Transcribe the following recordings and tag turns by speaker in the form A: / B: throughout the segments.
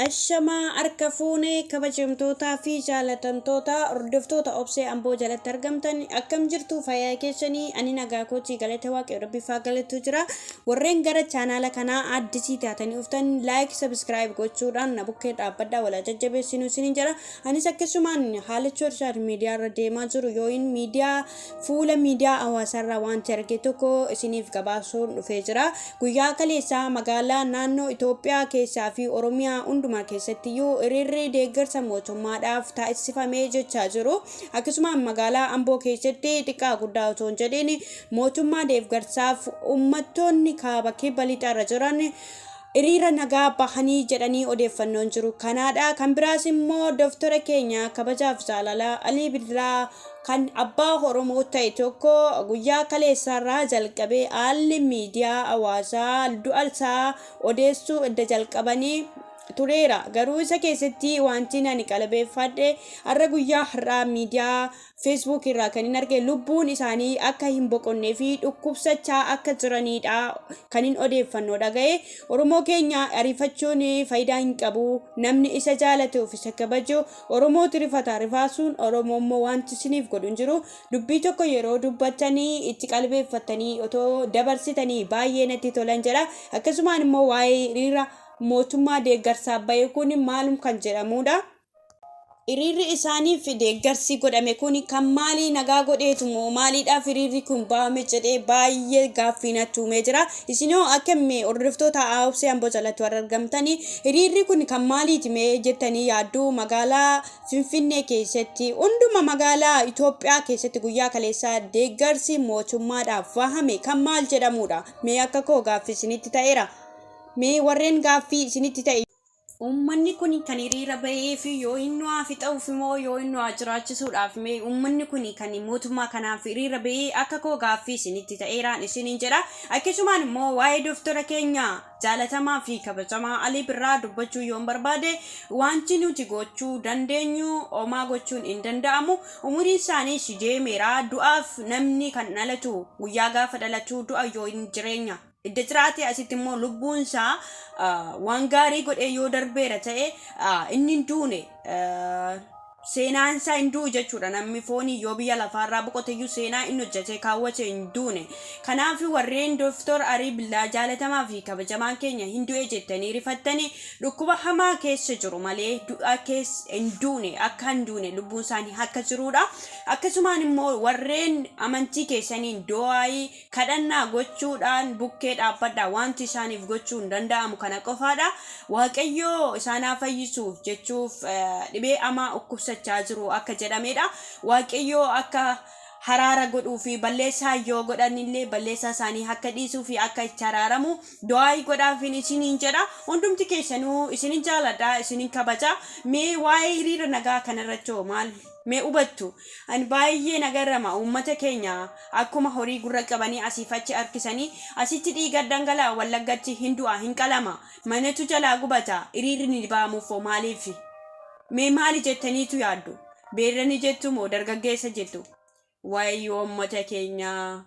A: Ashamaa harka fuune kabajamtootaa fi jaalatamtoota hordoftoota Obsee Amboo jalatti argamtan, akkam jirtu? Fayyaa keessanii? Ani nagaa kootii, galata Waaqayyo Rabbiif haa galatu jira. Warreen gara chaanaala kanaa addisii taatanii dhuftan, like, subscribe gochuudhaan na bukkee dhaabbadhaa, walaa jajjabeessinu isiniin jedha. Anis akkasumaan haala social miidiyaa irra deemaa jiru yookiin miidiyaa fuula miidiyaa hawaasaarraa wanti arge tokko isiniif gabaasuun dhufee jira. Guyyaa kaleessaa magaalaa naannoo Itoophiyaa keessaa fi Oromiyaa hundumaa keessattiyyuu hiriirri deeggarsa mootummaadhaaf taasifamee jechaa jiru. Akkasumaan magaalaa Amboo keessatti xiqqaa guddaa otoo hin jedhin mootummaa deeggarsaaf uummattoonni kaaba kibba lixaarra jiran hiriira nagaa bahanii jedhanii odeeffannoon jiru kanaadha. Kan biraas immoo dooktora keenya kabajaaf jaalala Alii Birraa kan abbaa Oromoo ta'e tokko guyyaa kaleessaarraa jalqabee haalli miidiyaa hawaasaa du'a isaa odeessuu edda jalqabanii tureera. Garuu isa keessatti wanti ani qalbeeffadhe, har'a guyyaa har'aa miidiyaa Facebook irraa kan hin arge, lubbuun isaanii akka hin boqonnee fi dhukkubsachaa akka jiranidha kan hin odeeffannoo dhaga'e. Oromoo keenya ariifachuun faayidaa hin qabu. Namni isa jaalatuuf isa kabaju Oromootu rifata. Rifaasuun Oromoo immoo wanti isiniif godhu hin jiru. Dubbii tokko yeroo dubbattanii itti qalbeeffattanii otoo dabarsitanii baay'ee natti tolan jedha. Akkasumaan immoo waa'ee hiriira mootummaa deeggarsaaf bahe kun maalum kan jedhamudha? Hiriirri isaaniif deeggarsi godhame kun kan maalii nagaa godheetu moo maaliidhaaf hiriirri kun bahame jedhee baay'ee gaaffii natti uumee jira. Isinoo akkam hordoftoota Obsee Amboo jalatti warra argamtanii, hiriirri kun kan maaliiti mee jettanii yaaddu? Magaalaa Finfinnee keessatti, hunduma magaalaa Itoophiyaa keessatti guyyaa kaleessaa deeggarsi mootummaadhaaf bahame kan maal jedhamudha? Mee akka koo gaaffii isinitti ta'eera. Mee warreen gaaffii isinitti ta'e. Uummanni kun kan hiriira bahee fi yoo inni waa fixuuf moo yoo inni waa jiraachisuudhaaf? Mee uummanni kun kan mootummaa kanaaf hiriira bahee akka koo gaaffii isinitti ta'eeraan isiniin jedha. Akkasumaan immoo waa'ee dooktora keenya jaalatamaa fi kabajamaa Alii Birraa dubbachuu yoon barbaade, wanti nuti gochuu dandeenyu homaa gochuun hin danda'amu. Umuriin isaaniis deemeera. Du'aaf namni kan dhalatu guyyaa gaafa dhalatu du'a yoo hin jireenya. Idda jiraate asitti immoo lubbuun isaa waan gaarii godhee yoo darbeera ta'e, inni hin duune, seenaan isaa hin du'u jechuudha. Namni foonii yoo biyya lafaarraa boqoteyyuu seenaa inni hojjetee kaawwate hin duune. Kanaaf warreen Dooktor Alii Birraa jaalatamaa fi kabajamaan keenya hin du'e jettanii rifattanii, dhukkuba hamaa keessa jiru malee du'a keessa hin duune, akka hin duune, lubbuun isaanii akka jirudha. Akkasumaan immoo warreen amantii keessaniin du'aayii kadhannaa gochuudhaan bukkee dhaabbadha. Wanti isaaniif gochuu hin danda'amu kana qofaadha. Waaqayyoo isaan haa fayyisuuf jechuuf, dhibee hamaa dhukkubsachaa jiru akka jedhamedha. Waaqayyoo akka haraara godhuu fi balleessaa yoo godhan illee balleessaa isaanii akka dhiisuu fi akka itti haraaramu du'aayii godhaafiin isiniin jedha. Hundumti keessanuu isinin jaaladha, isinin kabaja. Mee waa'ee hiriira nagaa kanarratti hoo maal mee hubattu? Ani baay'ee nagarrama, uummata keenya akkuma horii gurra qabanii asiif achi harkisanii, asitti dhiiga dhangala'a, Wallaggatti hin du'a, hin qalama, manatu jalaa gubata, hiriirri ni ba'amuuf hoo maaliif? Mee maali jettaniitu yaaddu? Beerrani jettu moo dargaggeessa jettu? Wayyoo uummata keenyaa!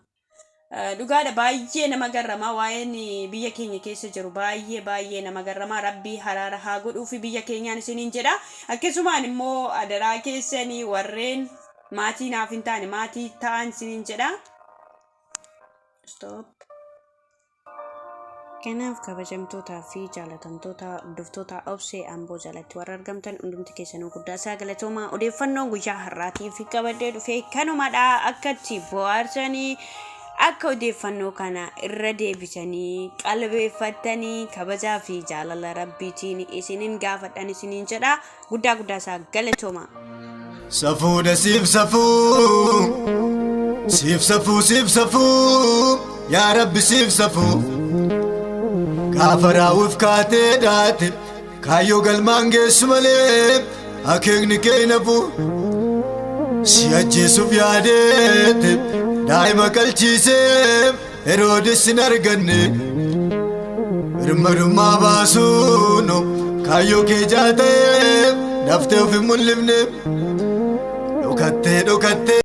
A: Dhugaadha, baay'ee nama garrama. Waa'een biyya keenya keessa jiru baay'ee baay'ee nama garrama. Rabbii haraara haa godhuu fi biyya keenyaan isiniin jedha. Akkasumaan immoo adaraa keessanii warreen maatii naaf hin taane maatii ta'an isiniin jedha. Stop. Kanaaf kabajamtootaa fi jaalatamtoota hordoftoota Obsee Amboo jalatti warra argamtan, hundumti keessanuu guddaa isaa galatoomaa. Odeeffannoon guyyaa har'aatiif qabadhee dhufe kanumadha. Akka itti bohaarsanii, akka odeeffannoo kana irra deebisanii qalbeeffattanii kabajaa fi jaalala Rabbiitiin isinin gaafadhan isiniin jedha. Guddaa guddaa isaa galatoomaa.
B: Safuudha siif safuu, siif safuu, siif safuu, yaa Rabbi siif safuu. Gaafa raawwif kaatee dhaate kaayyoo galmaan geessu malee akeekni kee hin hafu. Si ajjeesuuf yaadeete daa'ima qalchiisee Heroodis hin arganne. Birmadummaa baasuun kaayyoo kee jaatee daftee of hin mul'ifne. Dhokattee dhokattee.